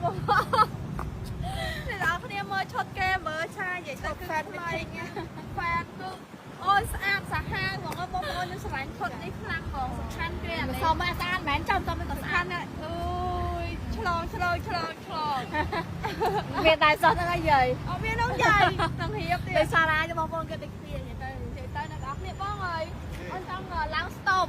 បងប្អូនអ្នកនរគ្នាមើលឈុតគេមើលឆានិយាយទៅគឺថ្លៃហ្វេនគឺអូយស្អាតសាហាវហ្មងបងប្អូនខ្ញុំស្រឡាញ់ឈុតនេះខ្លាំងហ្មងសំខាន់គេអានេះ សមមកស្អាតមិនចាំសមក៏ស្អាត សំខាន់ណាស់អូយឆ្លងឆ្លងឆ្លងឆ្លង មានតែសោះហ្នឹងហើយយាយ អត់មាននោះយាយនឹងរៀបទៀត ដោយសាររាបងប្អូនគេដូចគ្នានិយាយទៅ និយាយទៅអ្នកនរគ្នាបងអើយអូនចង់ឡើងស្តុប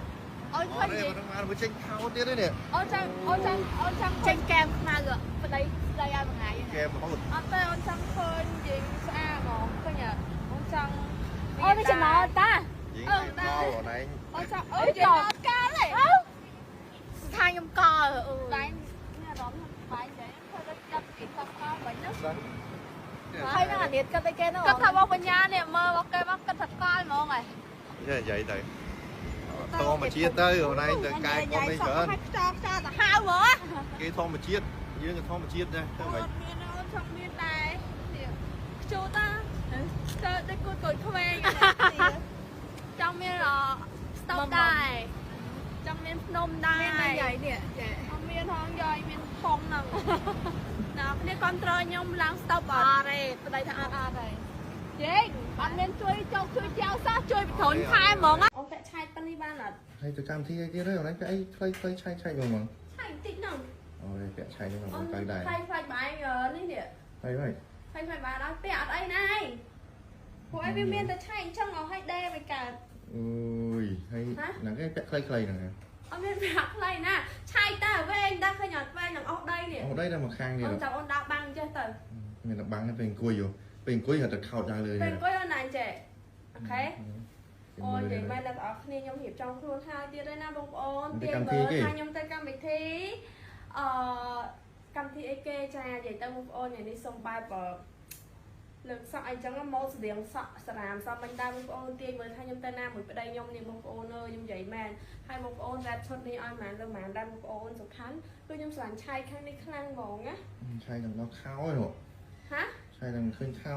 អូន អូ ឃើញនិយាយ នេះបានមកចេញខោទៀតនេះ អូនចង់អូនចង់អូនចង់ ចេញកែមខ្មៅប្តីស្ដីឲ្យមួយថ្ងៃ កែមរហូត អត់ទេអូនចង់ឃើញនិយាយស្អាតហ្មងឃើញអូនចង់ អូនេះចំណោតា យីងមកអូនឯង អូនចង់អូនចង់អត់កាលទេ ស្ថាខ្ញុំកអូ បែងមានអារម្មណ៍បែងនិយាយធ្វើដូចចាប់ពីសក់កវិញណា ដឹង ហើយនឹងអានេះគិតអីគេនោះ គិតថាបងបញ្ញានេះមើលរបស់គេមកគិតថាកលហ្មងហ៎ និយាយទៅធម្មជាតិទៅអូនឯងទៅកែកុំអីច្រើន ឲ្យខ្យល់ខ្យល់ទៅហៅហ្មង គេធម្មជាតិយើងក៏ធម្មជាតិដែរធ្វើម៉េច អូនមានអូនចង់មានដែរនេះខ្ជូតាទៅដូចគូតកូនក្មេងចង់មានស្តុបដែរចង់មានភ្នំដែរ មានតែយាយនេះយាយ អត់មានហងយាយមានផុងហ្នឹងណាគ្នាគ្រប់ត្រខ្ញុំឡើងស្តុបអ អ ត់ ត់ទេប្តីថាអត់ អត់ទេយេងអត់មានជួយចុកជួយចៅសោះជួយបធនថែហ្មងអូពាក់ឆែកប៉ុណ្នេះបានអត់ ហើយទៅកម្មវិធីអីទៀតទេអូនឯងពាក់អីខ្លីខ្លីឆែកឆែកហ្មង ឆែកបន្តិចហ្នឹង អូយពាក់ឆែកហ្នឹងមកទៅដែរ ឆែកផ្លាច់បាយនេះនេះ ហើយហើយ ឆែកផ្លាច់បាយដល់ពាក់អត់អីណាឯងពួកឯងវាមានតែឆែកអញ្ចឹងឲ្យដេមិនកើត អូយហើយហ្នឹងគេពាក់ខ្លីខ្លីហ្នឹង អត់មានពាក់ខ្លីណាឆែកតែវែងដល់ឃើញអត់វែងនឹងអស់ដីនេះ អូដីដល់មកខាងនេះ អូនចាប់អូនដាក់បាំងចេះទៅ មានតែបាំងពេលអង្គុយពេលអង្គុយហត់តែខោតយ៉ាងលើ ពេលអង្គុយអូនណាចេះអូខេអូនិយាយមែនដល់បងប្អូនគ្នាខ្ញុំរៀបចំខ្លួនហើយទៀតហើយណាបងប្អូនទៀងមើលថាខ្ញុំទៅកម្មវិធីអឺកម្មវិធីអីគេចានិយាយទៅបងប្អូនថ្ងៃនេះសុំបែបលើកសក់អីចឹងមកស្តៀងសក់ស្រាមសមមិញដែរបងប្អូនទាញមើលថាខ្ញុំទៅណាមួយប្តីខ្ញុំនេះបងប្អូនអើយខ្ញុំនិយាយមែនហើយបងប្អូនរ៉ាត់ឈុតនេះឲ្យម៉ានលើម៉ានដែរបងប្អូនសំខាន់គឺខ្ញុំស្រឡាញ់ឆៃខាងនេះខ្លាំងហ្មងណា ឆែកដល់ខោហ៎ ហា ឆែកដល់ឃើញខោ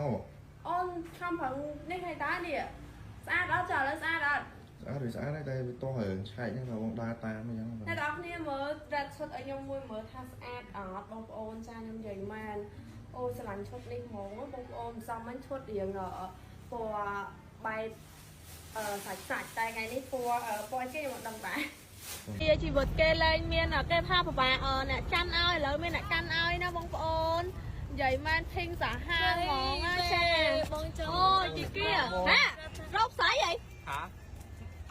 អូនខំប្រឹងនេះហើយតានេះស្អាតអត់ចាឥឡូវស្អាតអត់ ស្អាតវាស្អាតតែវាតោះរឿងឆែកហ្នឹងថាបងដើរតាមអញ្ចឹង អ្នកនរគ្នាមើលរ៉ាត់ឈុតឲ្យខ្ញុំមួយមើលថាស្អាតអត់បងប្អូនចាខ្ញុំនិយាយមែនអូស្រឡាញ់ឈុតនេះហ្មងបងប្អូនសំមិញឈុតរៀងពណ៌បែបអឺសាច់សាច់តែថ្ងៃនេះពណ៌ពណ៌គេខ្ញុំអត់ដឹងដែរជាជីវិតគេលែងមានគេថាពិបាកអ្នកកាន់ឲ្យឥឡូវមានអ្នកកាន់ឲ្យណាបងប្អូននិយាយមែនធីងសាហាវហ្មងណាចា បងចង់ អូជីគៀហារោគស្អីហី ហ៎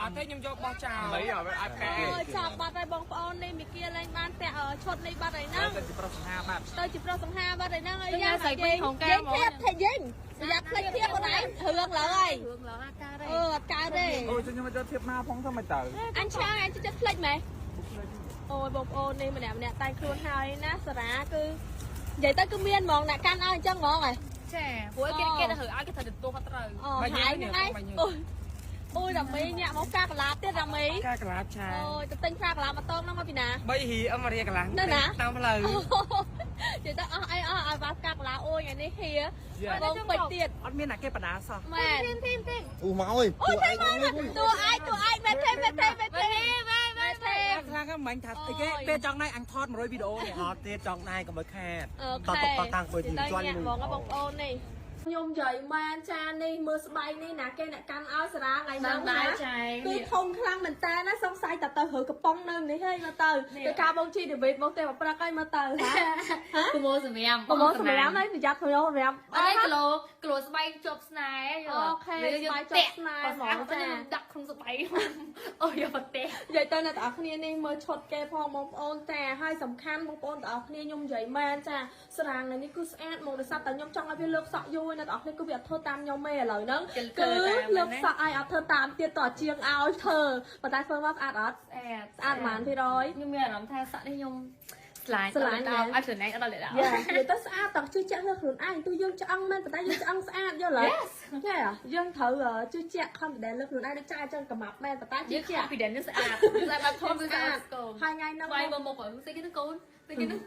អត់ទេខ្ញុំយកបោះចោល លៃអត់អាចកែ អូយចាប់បាត់ហើយបងប្អូននេះមីគាលែងបានពាក់ឈុតនេះបាត់ហើយហ្នឹង ទៅជាប្រុសសង្ហាបាត់ ទៅជាប្រុសសង្ហាបាត់ហើយហ្នឹងហើយយ៉ាងយើងធៀបថាយើងប្រយ័ត្នភ្លេចធៀបខ្លួនឯងរឿងឡើយ រឿងឡើងអាការទេ អឺអត់កើតទេ អូយខ្ញុំមកយកធៀបមកផងទៅមិនទៅ អញឆាងអញចិត្តភ្លេចម៉េះអូយបងប្អូននេះម្នាក់ម្នាក់តែងខ្លួនហើយណាសារ៉ាគឺនិយាយទៅគឺមានហ្មងអ្នកកាន់ឲ្យអញ្ចឹងហ្មងហ៎ ចាព្រោះគេគេទៅឲ្យគេត្រូវទទួលគាត់ត្រូវ អូហើយហ្នឹងឯងអូយអូយរ៉ាមីញាក់មកកាកឡាបទៀតរ៉ាមី ការកលាបឆា អូយទៅទិញផ្កាកឡាបមកតងហ្នឹងមកពីណា 3ហ៊ីអមរៀកន្លះ នៅណា តាមផ្លូវ និយាយទៅអស់អីអស់ឲ្យបាសកាកឡាអូយថ្ងៃនេះហៀបងពេចទៀត អត់មានអ្នកគេបដាសោះ មែន អូមកអើយ អូយទេមកតួឯងតួឯងមែនទេមែនទេមែនទេមែនទេ ខ្លាំងហ្នឹងមិញថាអីគេពេលចង់ណៃអញថត100វីដេអូនេះ អត់ទៀតចង់ដែរកុំឲ្យខាត អូ ត ខេ តតតាំងពី ទៅ ជន់ ញាក់ហ្មងបងប្អូននេះខ្ញុំនិយាយមែនចានេះមើលស្បែកនេះណាគេអ្នកកាន់ឲ្យសារ៉ាថ្ងៃហ្នឹងណា ចា គឺធំខ្លាំងមែនតើណាសង្ស័យតែទៅរើកំប៉ុងនៅនេះហើយមកទៅទៅការបងជីដេវីតមកទេមកព្រឹកហើយមកទៅហា ប្រមូលសម្រាម ប្រមូលសម្រាមហើយប្រយ័ត្នប្រមូលសម្រាម អត់ទេគីឡូគីឡូស្បែកជាប់ស្នេហ៍យល់ អូខេស្បែកជាប់ស្នេហ៍ហ្មងចា ដាក់ក្នុងស្បែកអូយកប្រទេស និយាយទៅអ្នកទាំងអស់គ្នានេះមើលឈុតគេផងបងប្អូនចាហើយសំខាន់បងប្អូនទាំងអស់គ្នាខ្ញុំនិយាយមែនចាស្រាងនេះគឺស្អាតមកដោយសារតែខ្ញុំចង់ឲ្យវាលើកសក់យូរអ្នកទាំងអស់គ្នាគឺវាអត់ធ្វើតាមខ្ញុំទេឥឡូវហ្នឹងគឺលើកសក់ឲ្យអត់ធ្វើតាមទៀតតជាងឲ្យធ្វើប៉ុន្តែធ្វើមកស្អាតអត់ ស្អាត ស្អាតប៉ុន្មានភាគរយ ខ្ញុំមានអារម្មណ៍ថាសក់នេះខ្ញុំស្លាញ់ ស្រឡាញ់ ដល់ឲ្យស្រឡាញ់អត់ដល់ដល់ យ៉ានិយាយទៅស្អាតតជឿជាក់លើខ្លួនឯងទោះយើងឆ្អឹងមែនប៉ុន្តែយើងឆ្អឹងស្អាតយល់ទេចាយើងត្រូវជឿជាក់ confidence លើខ្លួនឯងដូចចាអញ្ចឹងកម្មាប់មែនប៉ុន្តែជឿ យើង ជាក់ confident នឹងស្អាតស្អាតបែបធំស្អាតស្គម ហើយថ្ងៃហ្នឹង ស្វ័យមកមុខស្អីគេនឹងកូនស្អីគេនឹង